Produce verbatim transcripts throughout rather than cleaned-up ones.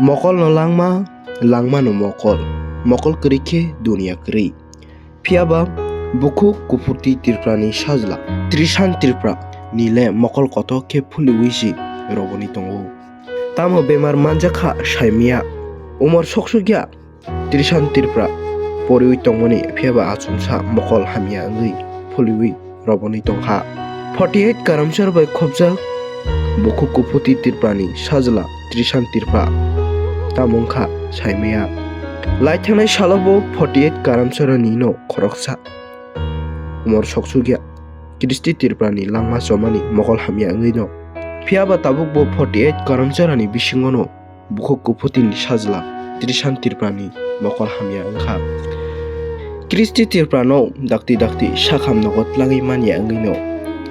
Mokolno langma, langmano mokol. Mokol kwrwi khe duniya kwrwi. Phiyaba bukhuk Kuphuti Tripurani sajla Trishan Tripura ni le mokol kothok khe phuliwi si roboni tongo. Tamo bemar manjakha saimaya, umor soksukya Trishan Tripura poriwi tongmani phiyaba achomsa mokol hamya wngwi phuliwi roboni tongkha. Forty eight karamsor bai khopjak bukhuk Kuphuti Tripurani sajla Trishan Tripura tamo wngkha saimaya. Lai thangnai salo bo forty eight karamsorani no khoroksa umor soksukya Kristi Tripurani langma chomani mokol hamya wngwi no. Phiyaba tabuk bo forty eight karamsorani bisingo no bukhuk Kuphutini sajla Trishan Tripurani mokol hamya wngkha. Kristi Tripurano dakti dakti sakham nogo tlangwi manya wngwino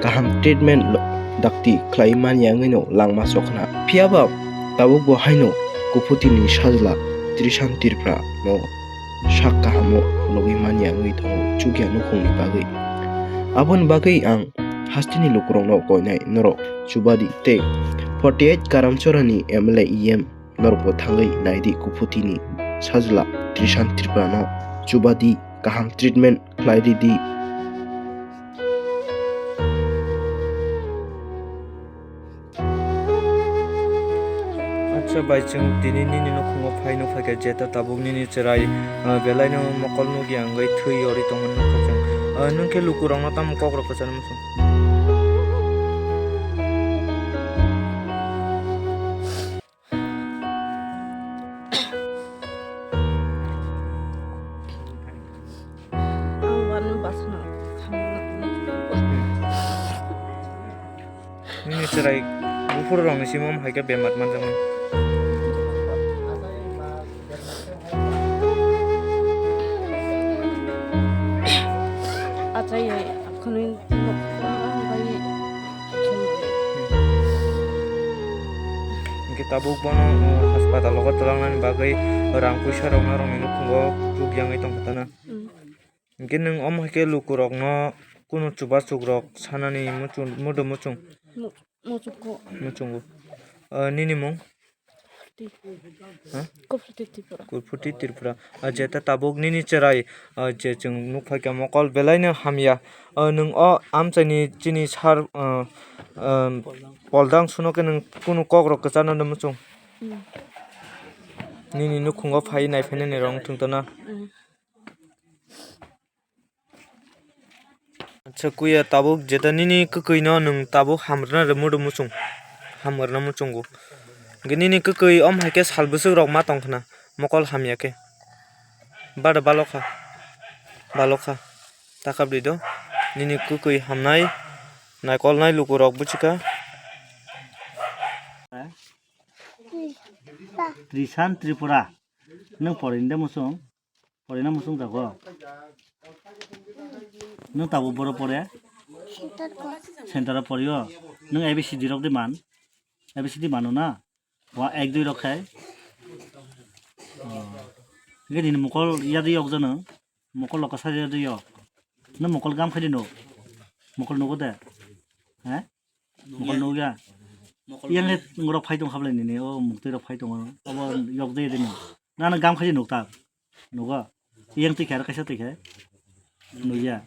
kaham treatment lo-, dakti khlai manya wngwino langma chokna. Phiyaba tabuk bo haino Kuphutini sajla Trishan Tripurano sak kahamo phunugwi manya wngwi tongo chukya nukhungni bagwi. Aboni bagwi ang hasteni lukurokno koinai norok chubadi tei forty eight karamchorani M L A E M norokbo thangwi naidi Kuphutini sajla Trishan Tripurano chubadi kaham treatment khlai ridi. Acha bai, chwng tini nini nukhungo phai nukphaikha, jeta tabuk nini chwrai, ah, belaino mokol nukya wngwi thwi yorwi tongmani nukha chwng. Ah, nwng khe lukurokno tamo kokrok kwcharwi muchung? Ang wano basano khamna. Nini chwrai buphuru rokni simi omo hai khe bemar manjakmani. Achai, khwnwi nok bai. Hwnkhe tabuk bono, uh, haspatalo twlangnani bagwi rang puisa rok norokni nukhungo rukya wngwi tongkha tana. Mm. Hwnkhe nwng omo hai khe lukurokno kunu chubachukrok sanani muchung, mudu muchung? Mu-, muchungko. Muchungo. Uh, nini mung? Ti. Ha? Kurphuti Tripura. Kurphuti Tripura. Ah, jeta tabuk nini chwrai, ah, je chwng nukphaikha mokol belaino hamya. Ah, nwng o amchaini chini sar, ah, ah, poldang suno khe nwng kunu kokrok kwcharno muchung? Mm. Nini nukhungo phai naiphainani rok wngthung tona? Mm. Acha kuya, tabuk jeta nini kwkwino nwng tabuk hamrwna rwmwdo muchung, hamrwna muchungo. Hwnkhe nini kwkwi omo hai khe sal bwswk rok ma tongkhna mokol hamya khe. Bada balokha, balokha. Takabri do nini kwkwi hamnai, naikolnai lukurok bwchikha. Trishan Tripura. Nwng porinda muchung? Porina muchung jago. Nwng tabuk boro pore? Center o. Center o porio. Nwng A B C D rok di man? A B C D mano na? Wa ek dui rok khai? Oh. Hwnkhe nini mokol yadi yok jano? Mokol loka sa yadi yok. Nwng mokol gam khai di no? Mokol nugo de? He? Mokol nukya. Mokol yang le ngorok phai tong khablai nini, o muktwi rok phai tongo. Obo yok de dini. Nana gam khai nuk ta. Nugo. Yang twi khe ar kaisa twi khe. Nukya.